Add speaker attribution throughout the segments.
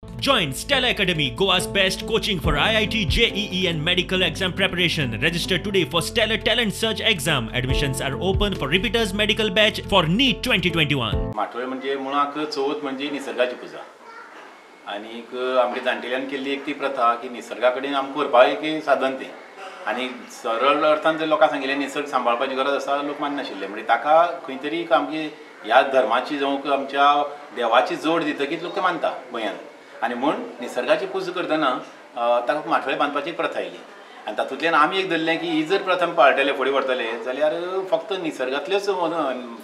Speaker 1: Join Stella Academy, Goa's best coaching for IIT, JEE and medical exam preparation. Register today for Stellar Talent Search exam. Admissions are open for repeaters medical batch for NEET 2021.
Speaker 2: माटोळे म्हणजे मुळाक चवथ म्हणजे निसर्गाची पुजा आनीक आमगे जाणटेल्यान केल्ली एक ती प्रथा की निसर्गा कडेन आमकां व्हरपाक एक साधन तें. आनी सरळ अर्थान जर लोकांक सांगिल्लें निसर्ग सांबाळपाची गरज आसा, लोक माननाशिल्ले. म्हणजे ताका खंय तरी आमगे ह्या धर्माची जावं आमच्या देवाची जोड दितकीच लोक ते मानता गोंयांत. आनी म्हूण निसर्गाची पुजा करतना ताका माटोळे बांदपाची प्रथा आयली. आनी तातूंतल्यान आमी एक धरलें की ही जर प्रथा पाळटले फुडें व्हरतले जाल्यार फक्त निसर्गांतल्योच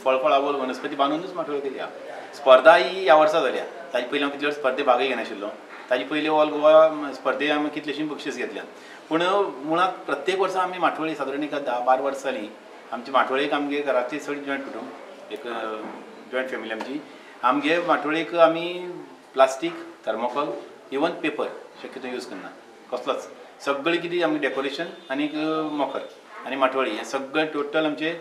Speaker 2: फळफळावळ वनस्पती बांदूनच माटोळ्यो केल्या. स्पर्धा ही ह्या वर्सा जाल्या. ताजे पयलीं हांव कितले स्पर्धे भागय घेनाशिल्लो. ताजे पयलीं ऑल गोवा स्पर्धे आमी कितलेशीं बक्षीस घेतल्यात. पूण मुळांत प्रत्येक वर्सा आमी माटोळी सादारण एक 10-12 वर्सां जालीं आमची माटोळेक आमगे घराची चड जॉयंट कुटूंब, एक जॉयंट फॅमिली आमची. आमगे माटोळेक आमी प्लास्टीक, थर्मोकॉल, इवन पेपर शक्यतो यूज करना कसलोच. सगळें कितें आमगें डेकोरेशन आनीक मखर आनी माटोळी हें सगळें टोटल आमचें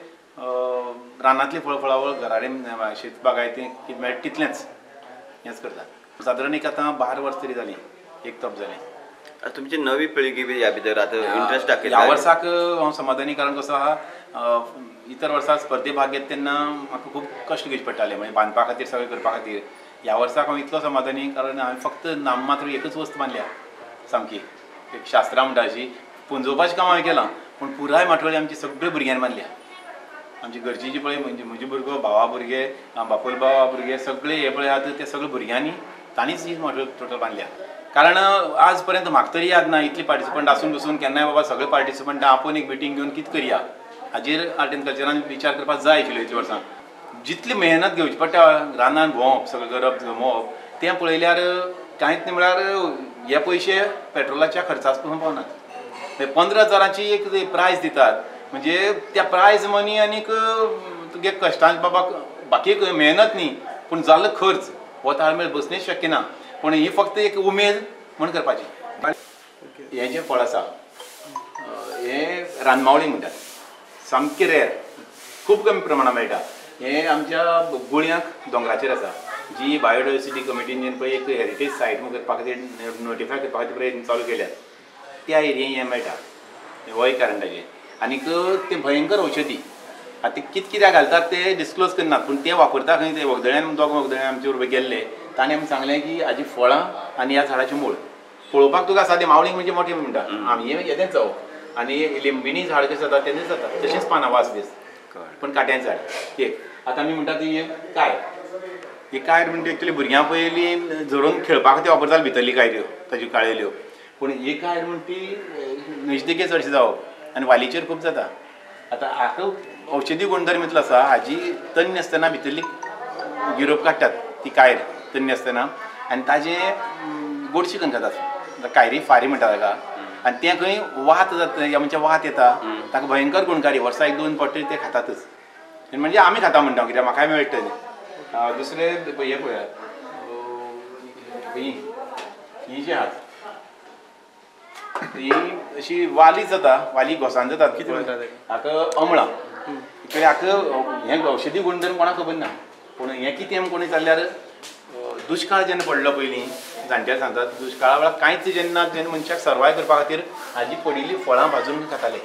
Speaker 2: रानांतली फळफळावळ घरा कडेन शेत बागायती कितें मेळटा तितलेंच हेंच करता. सादारण एक आतां 12 वर्सां तरी जालीं, एक तप जालें.
Speaker 3: तुमची नवी पिळगी बी ह्या भितर आतां इंट्रस्ट दाखयता.
Speaker 2: ह्या वर्साक हांव समाधानी, कारण कसो आहा इतर वर्सा स्पर्धे भाग घेत तेन्ना म्हाका खूब कश्ट घेवचे पडटाले, म्हणजे बांदपा खातीर सगळें करपा खातीर. ह्या वर्साक हांव इतलो समाधानी कारण हांवें फक्त नाममात्र एकच वस्त बांदल्या, सामकी एक शास्त्रां म्हणटा अशी पुंजोवपाचें काम हांवें केलां, पूण पुराय माटोळी आमची सगळ्या भुरग्यांनी बांदल्या. आमची घरची जी पळय म्हणजे म्हजे भुरगो, भावा भुरगे, बापोल भावा भुरगे सगळे हे पळय आतां ते सगळे भुरग्यांनी तांणीच ही माटोळी टोटल बांदल्या. कारण आज पर्यंत म्हाका तरी याद ना इतली पार्टिसिपंट आसून बसून केन्नाय बाबा सगळे पार्टिसिपंटां आपोवन एक मिटींग घेवन कितें करया हाजेर आर्ट एंड कल्चरान विचार करपाक जाय आशिल्लो. इतलीं वर्सां जितली मेहनत घेवची पडटा रानान भोंवप, सगळें करप, जमोवप, तें पळयल्यार कांयच न्ही म्हळ्यार हे पयशे पेट्रोलाच्या खर्चाक पसून पावनात. 15 हजारांची एक प्रायज दितात, म्हणजे त्या प्रायज मनी आनीक तुगे कश्टांच बाबा बाकी मेहनत न्ही, पूण जाल्लो खर्च हो ताळमेळ बसनेच शक्य ना. पूण ही फक्त एक उमेद म्हूण करपाची. हें जें फळ आसा हें रानमावळी म्हणटात, सामकें रेर, खूब कमी प्रमाणांत मेळटा. हें आमच्या गुळयांक दोंगराचेर आसा, जी बायोडायवर्सिटी कमिटीन जेन्ना पळय एक हेरिटेज सायट म्हूण करपा खातीर नोटिफाय करपा खातीर प्रयत्न चालू केल्यात त्या एरियेन हें मेळटा. हो एक कारण ताजें. आनीक तें भयंकर औषधी. आतां कितें कित्याक घालतात ते डिस्क्लोज करनात, पूण ते वापरता खंय ते वखदळ्यान, दोग वखदळ्यान आमचे बरोबर गेल्ले ताणें आमकां सांगलें की हाजी फळां आनी ह्या झाडाचें मूळ पळोवपाक तुका सादें मावळींग म्हणजे मोठें म्हणटा आमी हें येदेंच जावप. आनी लिंबिणी झाड कशें जाता तेन्नाच जाता, तशेंच पानां वास दीस, पूण काट्यांचें झाड एक. आतां आमी म्हणटा ती कायर, ही कायर म्हणजे एक्चुली भुरग्यां पयलीं झरोवन खेळपा खातीर वापरताले भितरली कायऱ्यो ताज्यो काळेल्यो, पूण ही कायर म्हण ती न्हंयचे चडशें जावप आनी वालीचेर खूब जाता. आतां हाका औषधी गुणधर्म इतलो आसा, हाजी तन्नी आसतना भितरली गिरोप काडटात ती कायर तन्नी आसतना आनी ताजें गोडशी करून खातात, कायरी फारी म्हणटा ताका. आनी तें खंय वात जाता, म्हणजे वात येता ताका भयंकर गुणकारी. वर्सा 1-2 फावटी ते खातातच, म्हणजे आमी खाता म्हणटा कित्याक म्हाकाय मेळटा तें. दुसरें हें पळयात, ही जी आहात ही अशी वाली जाता, वाली घोसान जातात.
Speaker 4: कितें म्हणटा
Speaker 2: हाका अमळां. एक्चुअली हाका हें औषधी गुणधर्म कोणाक खबर ना, पूण हें कितें कोणी जाल्यार दुश्काळ जेन्ना पडलो पयलीं जाणटेले सांगतात दुश्काळा वेळार कांयच जेन्ना जेन्ना मनशाक सर्वाय करपा खातीर हाजी पडिल्लीं फळां भाजून खाताले.